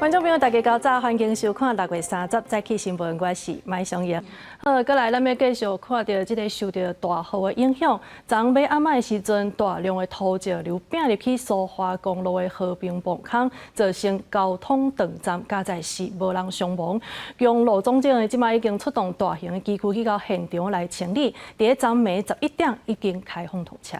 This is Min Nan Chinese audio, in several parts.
觀眾朋友，大家較早，歡迎收看6月30早起新聞，我是麥松英。好，過來咱欲繼續看著這个受著大雨的影響，昨暝暗暝的時陣，大量的土石流拚入去蘇花公路的和平磅空，造成交通斷站，佳哉是無人傷亡。公路總警這擺已經出動大型的機具去到現場來清理，佇昨暝11點已經開放通車。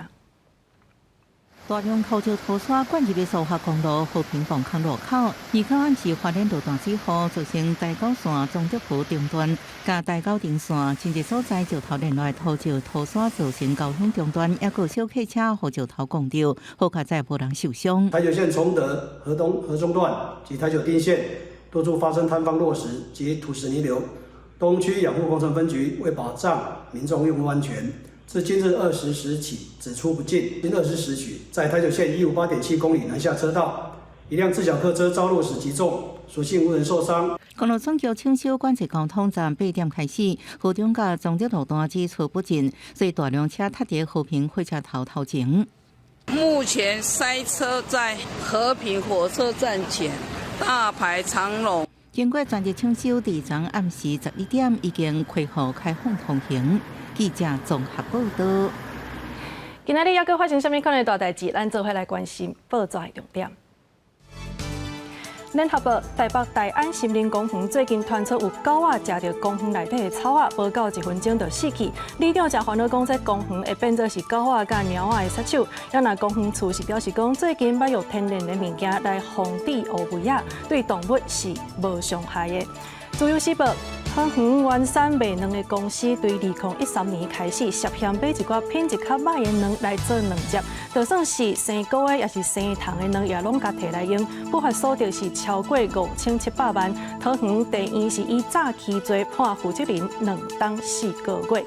大量土石土沙灌入的蘇花公路和平磅空路口，二號暗時花蓮落大水雨，造成台九線彰德河中段佮台九頂線真濟所在石頭連來土石土沙，造成交通中斷，抑閣小客車予石頭摃著，好佳哉無人受傷。台九線崇德河東河中段及台九丁線多處發生坍方落石及土石泥流，東區養護工程分局為保障民眾用路安全，自今日20時起只出不進。今20時許，在台九線158.7公里南下車道，一輛自小客車遭落石擊中，所幸無人受傷。公路總局搶修管制交通從8點開始，河中佮彰德路段只出不進，所以大量車塞佇和平火車頭頭前。目前塞車在和平火車站前，大排長龍。經過全日搶修，佇昨暗時11點已經恢復開放通行。記者綜合報道。今仔日猶閣發生啥物款的大代誌？咱做伙來關心報紙的重點。聯合報，台北大安森林公園最近傳出有狗仔食著公園內底的草仔，無夠一分鐘就死去。里長誠煩惱講，這公園會變做是狗仔佮貓仔的殺手。也若公園處是表示講，最近欲用天然的物件來防治烏龜仔，對動物是無傷害的。自由時報，桃園圓山賣卵的公司，對2013年開始涉嫌買一寡品質較䆀的卵來做卵汁，就算是生菇的，抑是生蟲的卵，也攏共提來用，不法所得是超過5700萬。桃園地院是以詐欺罪判負責人2冬4個月。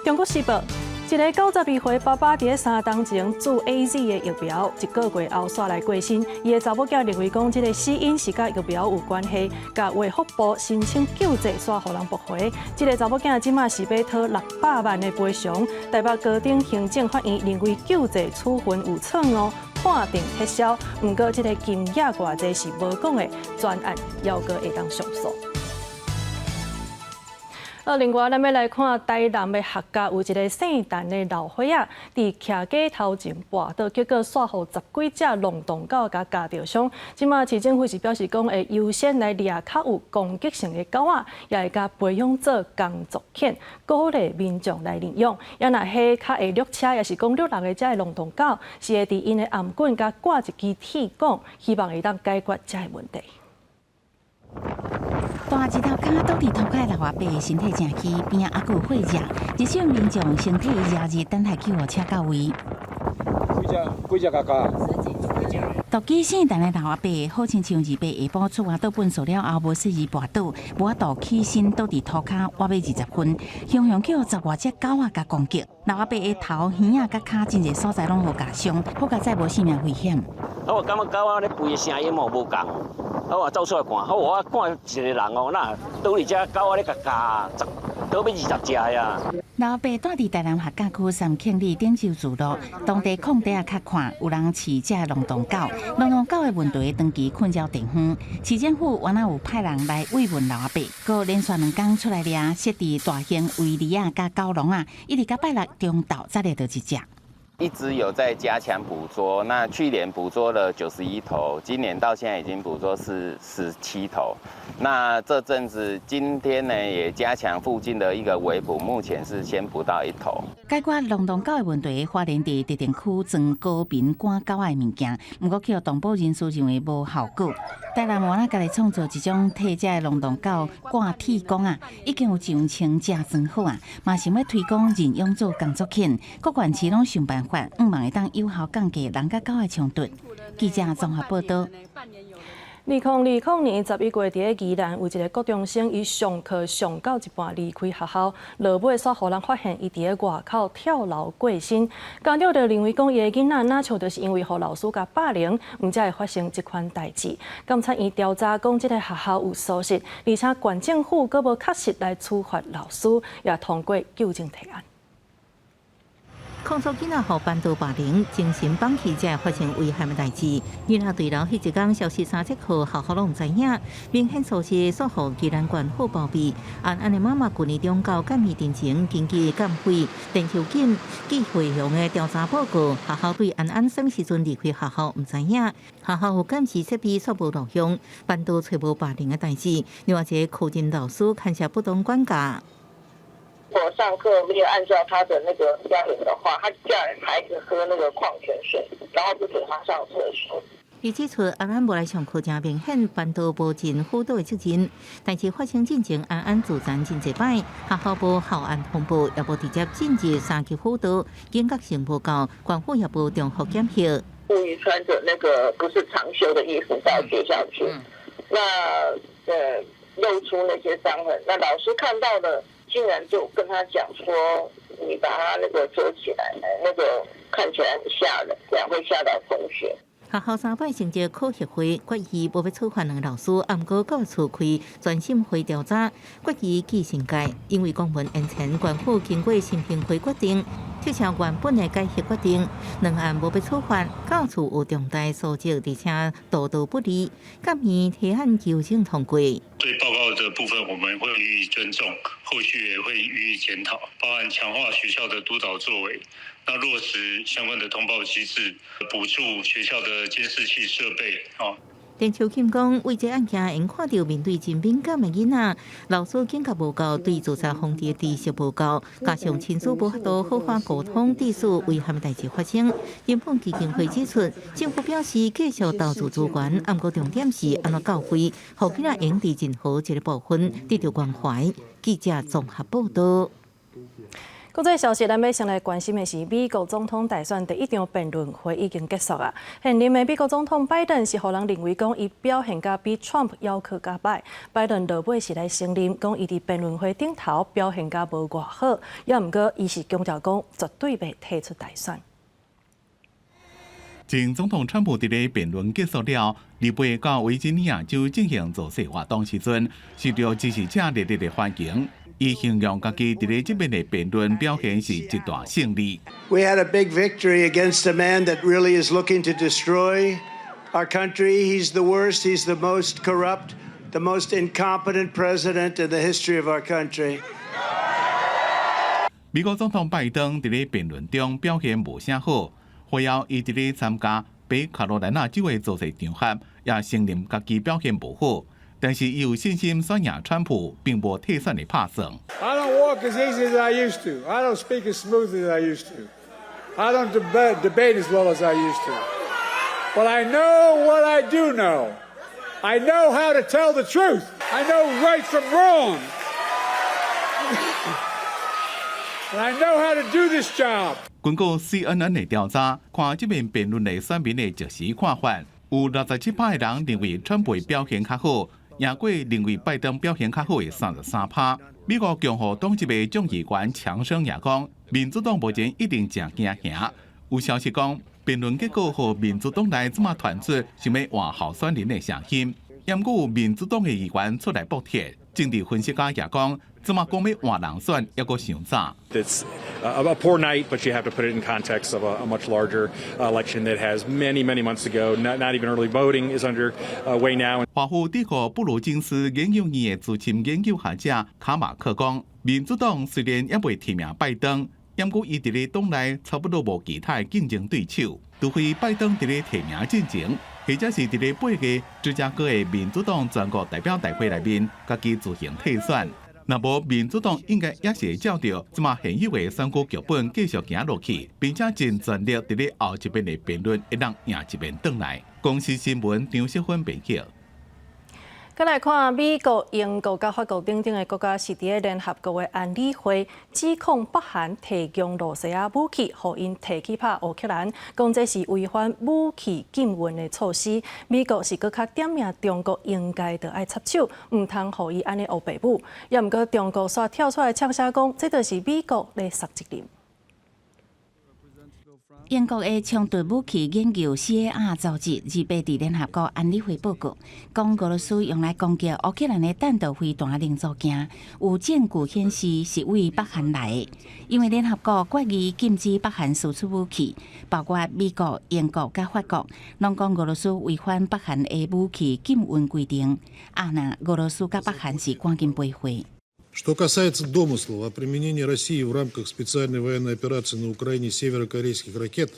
中國時報，一个92歲爸爸佇咧3冬前注 AZ 的疫苗，一個月後煞來過身。伊的查某囝認為講，這个死因是佮疫苗有關係，共衛福部申請救濟，煞予人駁回。這个查某囝這馬是欲討600萬的賠償。台北高等行政法院認為救濟處分有錯誤，判定撤銷。毋過這个金額偌濟是無講的，全案猶閣會當上訴。另外，咱欲來看台南的客家有一个姓陳的老歲仔，佇徛街頭前跋倒，結果煞予十幾隻龍洞狗共咬著傷。這馬市政府是表示講，會優先來掠較有攻擊性的狗仔，也會共培養做工作犬，鼓勵民眾來領養。也若彼較會掠車，抑是講掠人的這个龍洞狗，是會佇𪜶的頷頸共掛一支鐵管，希望會當解決這个問題。大日頭跤倒佇塗跤老阿伯身體誠虛，邊仔猶閣有火熱，熱心民眾先替伊壓熱，等待救護車到位。幾隻？幾隻咬咬？獨居姓陳的老阿伯，好親像二八下晡出外倒糞掃了後，無細意跋倒，無法度起身，倒佇塗跤倚欲20分，雄雄予十外隻狗仔共攻擊。老阿伯的頭、耳仔佮跤真濟所在攏予咬傷，好佳哉無性命危險。我感覺狗仔咧吠的聲音哦無仝，我走出來看，好我看一个人哦，哪倒佇遮狗仔咧共咬，十倒欲20隻呀。老阿伯住佇台南客家區三慶里頂洲聚落，當地空地仔較寬，有人飼這龍洞狗。龍洞狗的問題長期困擾地方，市政府原來有派人來慰問老阿伯，閣連續兩工出來掠，設置大型圍籬仔佮狗籠仔，一直到拜六中晝才掠著一隻。一直有在加強捕捉，那去年捕捉了91頭，今年到現在已經捕捉47頭。那這陣子今天呢，也加強附近的一個圍捕，目前是先捕到一頭。解決龍洞狗的問題，花蓮佇特定區裝高頻趕狗仔的物件，毋過予動保人士認為無效果。台南原來家己創造一種替這个龍洞狗掛鐵管仔，已經有上千隻裝好啊，嘛想欲推廣認養做工作犬，各縣市攏想辦法，向望會當有效降低人佮狗的衝突。記者綜合報道。2020年11月，佇咧宜蘭有一个國中生，伊上課上到一半離開學校，落尾煞予人發現伊佇咧外口跳樓過身。家長就認為講，伊的囡仔若像就是因為予老師共霸凌，毋才會發生這款代誌。檢察院調查講，這个學校有疏失，而且縣政府閣無確實來處罰老師，也通過糾正提案。控訴囡仔予班導霸凌，精神放棄才會發生危險的代誌。囡仔墜樓彼一工消失30號，學校攏毋知影，明顯疏失，煞予宜蘭縣府包庇。安安的媽媽舊年中到監院陳情，根據監會陳秀錦、紀惠雄的調查報告，學校對安安啥物時陣離開學校毋知影，學校有監視設備煞無錄像，班導揣無霸凌的代誌。另外一個科任老師牽涉不當管教。如果上課沒有按照他的那個標準的話，他叫孩子喝那個礦泉水，然後不准他上廁所。伊指出，安安無來上課誠明顯，班導無盡輔導的責任。但是發生進前，安安自殘真濟擺，學校無校安通報，也無直接進入三級輔導，警覺性無夠，縣府也無重複檢核。故意穿着那個不是長袖的衣服到學校去，那露出那些傷痕，那老師看到了，竟然就跟他講說：“你把他那個遮起來，那個看起來很嚇人，這樣會嚇到同學。” 學校三擺成績考核會決議無欲處罰兩個老師，毋過教育處開全審會調查，決議記訓誡，因為公文延前，縣府經過審評會決定撤銷原本的改革決定，兩案無欲處罰，教育處有重大疏失，而且道德不利，監院提案糾正通過。對報告的部分，我們會予以尊重，後續也會予以檢討，包含強化學校的督導作為，那落實相關的通報機制，補助學校的監視器設備。哦。陳秋琴講，為這案件，𪜶看著面對真敏感的囡仔，老師警覺無夠，對自殺防治的知識無夠，加上親子無法度好好溝通，致使遺憾的代誌發生。人本基金會指出，政府表示繼續投注資源，毋過重點是按怎教會，予囡仔會佇任何一個部分得著關懷。記者綜合報道。國際消息，咱欲先來關心的是美國總統大選第一場辯論會已經結束啊。現任的美國總統拜登是予人認為講，伊表現甲比川普猶閣較䆀。拜登落尾是來承認講，伊佇辯論會頂頭表現甲無偌好，猶毋過伊是強調講，絕對袂退出大選。前總統川普佇咧辯論結束了，禮拜到維吉尼亞州進行造勢活動時陣，受著支持者熱烈的歡迎。伊形容家己佇咧這擺的辯論表現是一大勝利。 We had a big victory against a man that really is looking to destroy our country. He's the worst. He's the most corrupt, the most incompetent president in the history of our country. 美國總統拜登佇咧辯論中表現無啥好，會後伊佇咧參加北卡羅來納州的造勢場合，也承認家己表現無好。但是伊有信心選贏川普，並無退選的拍算。 I don't walk as easy as I used to. I don't speak as smoothly as I used to. I don't debate as well as I used to. But I know what I do know. I know how to tell the truth. I know right from wrong. And I know how to do this job. 根據 CNN 的調查，看這擺辯論的選民的即時看法，有67%的人認為川普表現較好，贏過認為拜登表現較好的33%。美國共和黨籍的眾議員強生也講，民主黨目前一定誠驚嚇。有消息講，辯論結果予民主黨內這馬傳出想欲換候選人的聲音，毋過有民主黨的議員出來駁斥。政治分析家也講，這馬講欲換人選，猶閣傷早。 It's a poor night, but you have to put it in context of a much larger election that has many, many months to go. Not even early voting is under way now. 華府智庫布魯金斯研究院的資深研究學者卡馬克講，民主黨雖然猶未提名拜登，毋過伊佇咧黨內差不多無其他的競爭對手，除非拜登佇咧提名進前，或者是佇咧8月芝加哥的民主黨全國代表大會內面，家己自行退選。若無民主黨應該也是會照著這馬現有的選舉劇本繼續行落去，並且盡全力佇咧後一擺的辯論會當贏一擺轉來。公視新聞張淑芬編輯。閣來看美國、英國佮法國等等的國家是佇咧聯合國的安理會指控北韓提供露西亞武器，予𪜶提去拍烏克蘭，講這是違反武器禁運的措施。美國是閣較點名中國應該著愛插手，毋通予伊按呢烏白舞。猶毋過中國煞跳出來嗆聲講，這就是美國咧捒責任。英國的衝突武器研究 CAR 組織28佇聯合國安理會報告，講俄羅斯用來攻擊烏克蘭的彈道飛彈零組件，有證據顯示是對北韓來的。因為聯合國決議禁止北韓輸出武器，包括美國、英國佮法國，攏講俄羅斯違反北韓的武器禁運規定。啊，若俄羅斯佮北韓是趕緊賠貨。 Что касается домыслов о применении Россией в рамках специальной военной операции на Украине северокорейских ракет,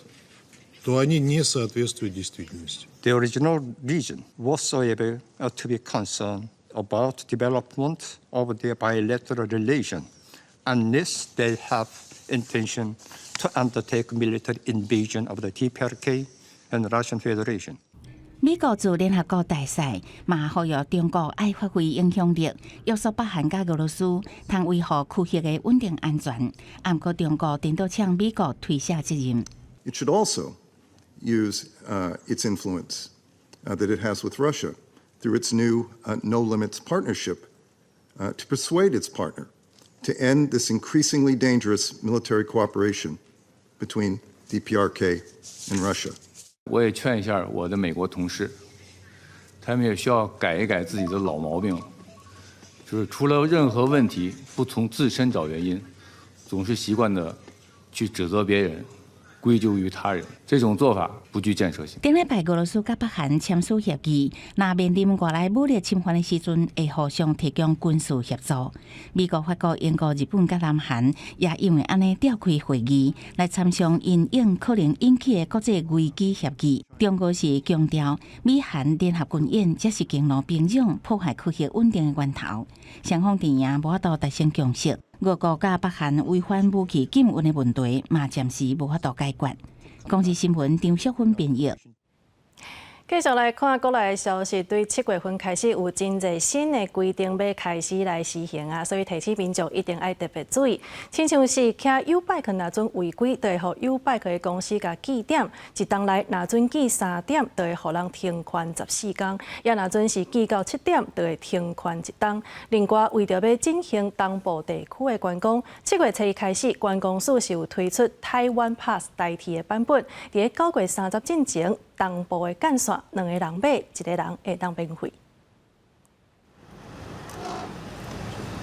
то они не соответствуют действительности. There is no reason whatsoever to be concerned about development of their bilateral relation unless they have intention to undertake military invasion of the DPRK and Russian Federation. 美國駐聯合國大使嘛呼籲中國愛發揮影響力，約束北韓佮俄羅斯，通維護區域的穩定安全。毋過中國顛倒嗆美國推卸責任。 It should also use its influence that it has with Russia through its new No Limits partnership to persuade its partner to end this increasingly dangerous military cooperation between DPRK and Russia. 我也勸一下我的美國同事，他們也需要改一改自己的老毛病，就是出了任何問題不從自身找原因，總是習慣的去指責別人，歸咎於他人，這種做法不具建設性。頂禮拜俄羅斯佮北韓簽署協議，若面臨外來武力侵犯的時陣，會互相提供軍事協助。美國、法國、英國、日本佮南韓也因為按呢召開會議，來參詳因應可能引起的國際危機協議。中國是強調，美韓聯合軍演才是激怒平壤破壞區域穩定的源頭。雙方陣營無法度達成共識。俄國佮北韓違反武器禁運的問題，嘛暫時無法度解決。公視新聞張淑芬編譯。繼續來看國內的消息，對7月份開始有真濟新的規定欲開始來施行啊，所以提醒民眾一定愛特別注意。親像是騎 YouBike 若準違規，就會予 YouBike 的公司共記點，一冬內若準記3點，就會予人停權14工；也若準是記到7點，就會停權一冬。另外，為著欲振興東部地區的觀光，7月初一開始，觀光署是有推出台灣 Pass 台鐵的版本，佇9月30進前，東部的幹線，兩个人買，一个人會當免費。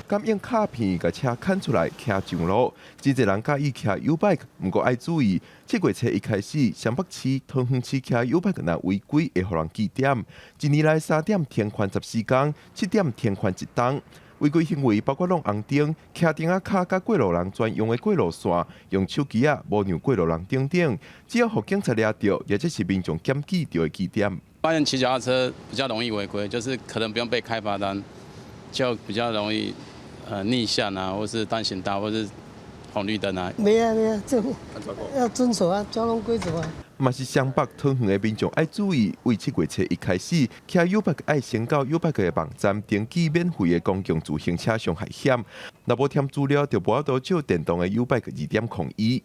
敢用卡片共車牽出來騎上路，真濟人佮意騎 YouBike，毋過愛注意，7月初一開始，雙北市、桃園市騎 YouBike 若違規會予人記點，一年內3點停權14工，7點停權一冬。違規行為包括挵紅燈、騎燈仔跤佮過路人專用的過路線、用手機仔無讓過路人等等，只要予警察掠著，或者是民眾檢舉，就會記點。發現騎腳踏車比較容易違規，就是可能不用被開罰單，就比較容易逆向啊，或是單行道，或是紅綠燈啊。沒啊沒啊，這要遵守啊交通規則啊。嘛是雙北桃園的民眾愛注意，為7月初一開始，騎 YouBike 愛先到 YouBike 的網站登記免費的公共自行車傷害險，若無填資料，就無法度借電動的 YouBike 2.0e。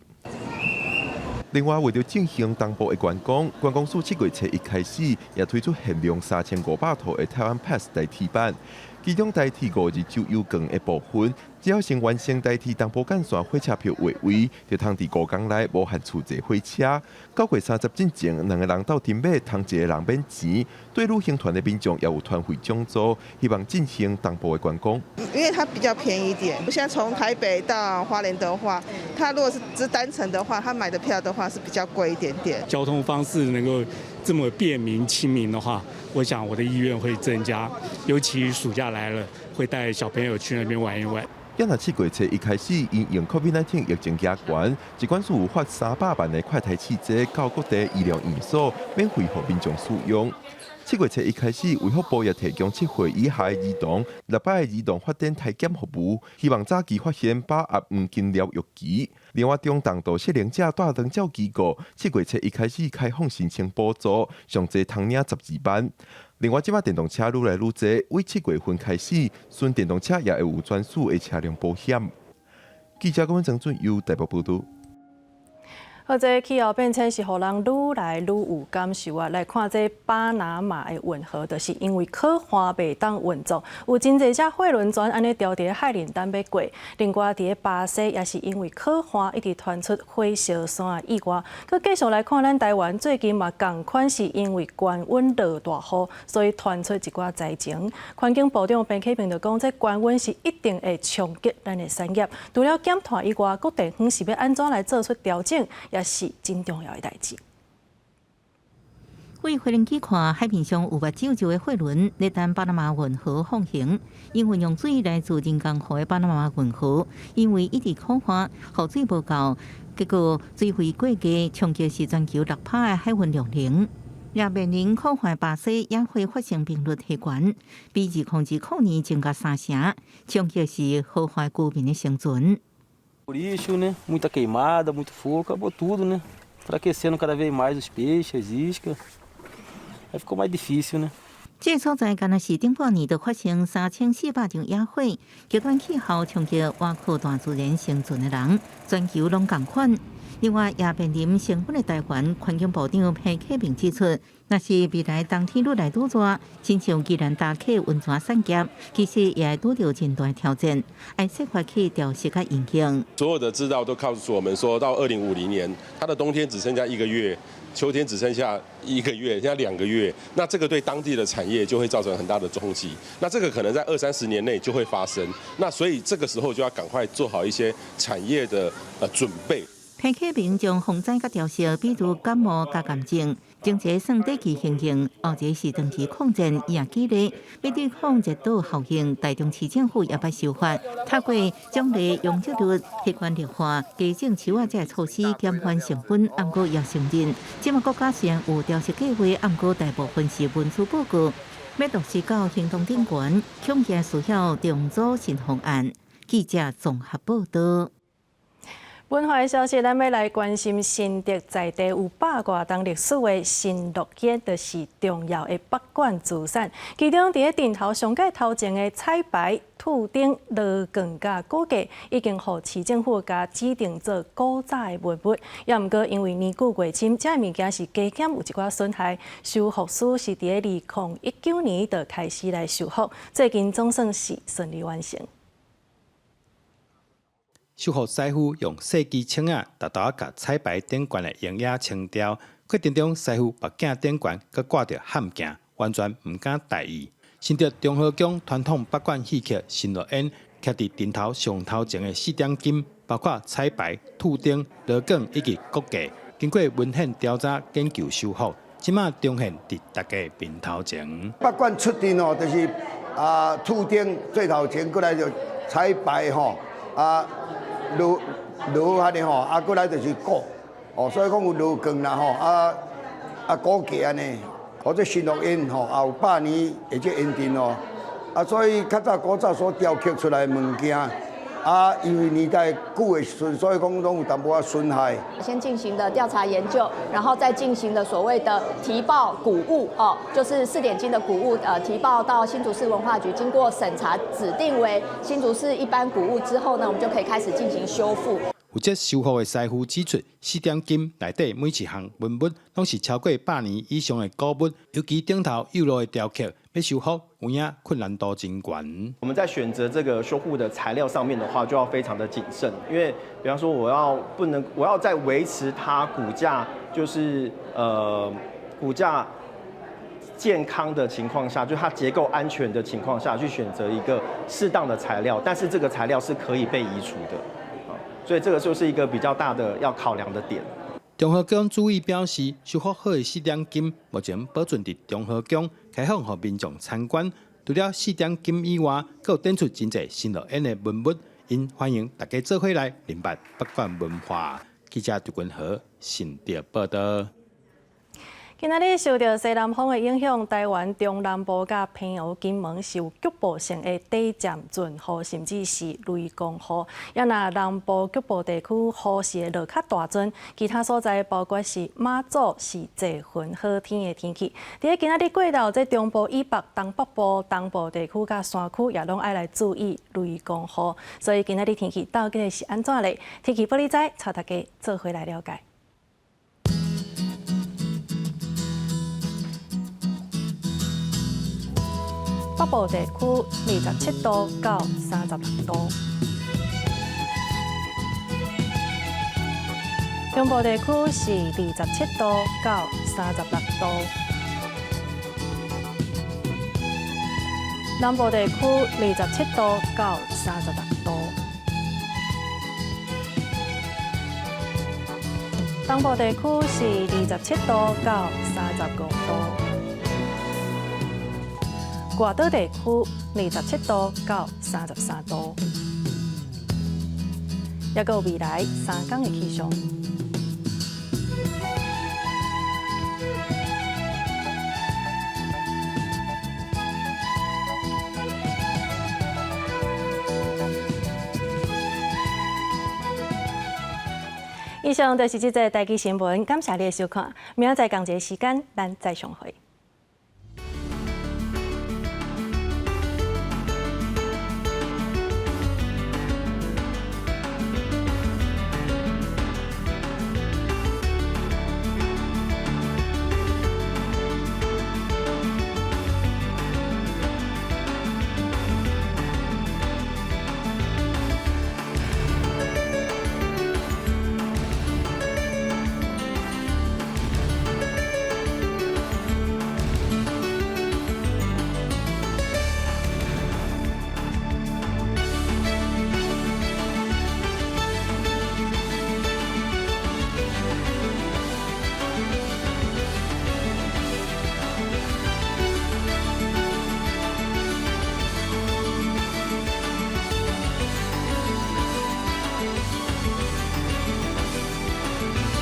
另外，為著振興東部的觀光，觀光署7月初一開始也推出限量3500套的台灣 Pass 台鐵版，其中台鐵5日周遊券的部分，只要先完成台鐵東部幹線火車票劃位，就通佇5工內無限次坐火車。9月30進前，兩個人鬥陣買，通一個人免錢。對旅行團的民眾也有團費獎助，希望振興東部的觀光。因為它比較便宜一點。現在從台北到花蓮的話，它如果是只單程的話，他買的票的話是比較貴一點點。交通方式能夠這麼便民親民的話，我想我的意願會增加。尤其暑假來了，會帶小朋友去那邊玩一玩。今若7月初一開始，因應 COVID-19 疫情加懸，疾管署有發300萬的快篩試劑到各地醫療院所，免費予民眾使用。7月初一開始，衛福部也提供7歲以下的兒童6擺兒童發展篩檢服務，希望早期發現把握黃金療育期。另外，中重度失能者蹛長照機構，7月初一開始開放申請補助，上濟通領12萬。另外，這擺電動車愈來愈濟，為7月份開始，純電動車也會有專屬的車輛保險。記者郭文曾俊由台北報道。好，好，這氣候變遷是予人愈來愈有感受啊！來看這巴拿馬的運河，就是因為洘旱袂當運作，有真濟隻貨輪船按呢牢佇海裡等欲過。另外，佇巴西也是因為洘旱一直傳出火燒山的意外。閣繼續來看，咱台灣最近嘛仝款是因為高溫落大雨，所以傳出一寡災情。環境部長彭啟明就講，這高溫是一定會衝擊咱的產業。除了減碳以外，各地方是欲按怎來做出調整，也是真重要的代誌。為飛行機看，海面上有目睭石的貨輪咧等巴拿馬運河放行，因為用水來自人工湖的巴拿馬運河，因為一直洘旱，雨水無夠，結果水費過低，衝擊是全球6%的海運量能。也面臨洘旱巴西也會發生頻率提懸，比2020年增加3成，衝擊是河岸居民的生存。 Lixo, né? Muita queimada, muito fogo, acabou tudo, né? Enfraquecendo cada vez mais os peixes, as iscas. Aí ficou mais difícil, né? 這個所在敢若是頂半年就發生3400場野火，極端氣候衝擊倚靠大自然生存的人，全球攏仝款。另外，也面臨成本的台灣環境部長彭啟明指出，若是未來冬天愈來愈熱，親像宜蘭大溪溫泉產業，其實也會拄著真大挑戰，愛設法去調適佮因應。所有的資料都告訴我們說，到2050年，它的冬天只剩下一個月，秋天只剩下一個月，現在2個月，那這個對當地的產業就會造成很大的衝擊。那這個可能在二三十年內就會發生。那所以這個時候就要趕快做好一些產業的準備。彭啟明將防災佮調適，比如感冒佮癌症，前一個算短期行動，後一個是長期抗戰。伊也舉例，欲對抗熱島效應，台中市政府也捌修法，透過獎勵容積率、溪觀綠化、加種樹仔這措施減緩成本，毋過也承認，這馬國家雖然有調適計劃，毋過大部分是文書報告，欲落實到行動頂懸，恐驚需要重組新方案。記者綜合報道。文化消息，咱欲來關心新竹在地有百外冬歷史的新樂園，就是重要的北管資產。其中，佇咧頂頭上蓋頭前的彩排、兔燈、鑼管佮鼓架，已經予市政府共指定做古早的文物。也毋過因為年久月深，這物件是加減有一寡損害。修復師是佇咧2019年就開始來修復，最近總算是順利完成。修復師傅用細支鉎仔，沓沓共彩排頂懸的蠅仔清掉。過程中，師傅目鏡頂懸閣掛著譀鏡，完全毋敢大意。新竹中和宮傳統北管戲曲新樂園，徛佇頂頭上頭前的四點金，包括彩排、兔燈、鑼管以及鼓架，經過文獻調查研究修復，這馬重現佇大家面頭前。北管出陣哦，就是啊，兔燈最頭前，過來就彩排吼啊。鑼鑼按呢吼，啊，過來就是鼓，哦，所以講有鑼管啦吼，啊啊鼓架按呢，或者新樂園吼，也有百年的這緣陣哦，啊，所以較早古早所雕刻出來的物件，啊，因為年代久的時陣，所以講攏有淡薄仔損害。先進行的調查研究，然後再進行的所謂的提報古物哦，就是四點金的古物，提報到新竹市文化局，經過審查指定為新竹市一般古物之後呢，我們就可以開始進行修復。負責修復的師傅指出，四點金內底每一項文物攏是超過百年以上的古物，尤其頂頭幼露的雕刻，欲修復有影困難度真懸。我們在選擇這個修復的材料上面的話，就要非常的謹慎，因為比方說我要不能，我要在維持它骨架，就是骨架健康的情況下，就它結構安全的情況下去選擇一個適當的材料，但是這個材料是可以被移除的。所以這個就是一個比較大的要考量的點。中和宮主委表示，修復好的四點金目前保存佇中和宮，開放予民眾參觀。除了四點金以外，閣有展出真濟新樂園的文物，𪜶歡迎大家做伙來認捌北管文化。記者朱君和新竹報道。今仔日受著西南風的影響，台灣中南部佮澎湖、金門是有局部性的短暫陣雨，甚至是雷公雨。也若南部局部地區雨是會落較大陣，其他所在包括是馬祖是濟雲好天的天氣。佇咧今仔日過後，這中部以北、東北部、東部地區佮山區也攏愛來注意雷公雨。所以今仔日天氣到底是按怎咧？天氣報你知，帶大家做伙來了解。北部地區27度到36度。中部地區是27度到36度。南部地區27度到36度。東部地區是27度到35度。外島地區27度到33度。抑閣有未來3工的氣象。以上就是這節台記新聞，感謝你的收看。明仔載仝一个時間，咱再相會。